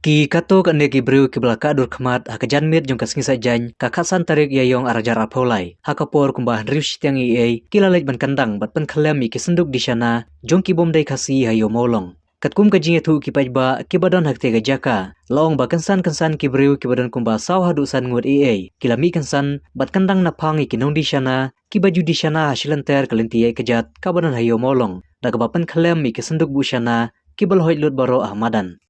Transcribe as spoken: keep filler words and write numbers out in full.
Ki katto katne ki briew kiba la kah dur khmat ha ka janmiet jong ka sngi Saitjaiñ ka khatsan tarik Ïaïong arhajar arphew lai. Ha ka por kumba hynriew shiteng eiei ki la leit ban kyndang bad pynkhyllem ïa ki synduk dishana jong ki bym dei Khasi ha Ïew Mawlong. Katkum ka jingïathuh ki paidbah kiba don ha katei ka jaka, la ong ba kynsan kynsan ki briew kiba don kumba saw haduh san ngut eiei ki la mih kynsan bad kyndang naphang ïa ki nongdishana kiba ju dishana ha shilynter ka lynti ïaid kjat kaba don ha Ïew Mawlong, da kaba pynkhyllem ïa ki synduk buh shana kiba la hoit lut baroh ha madan.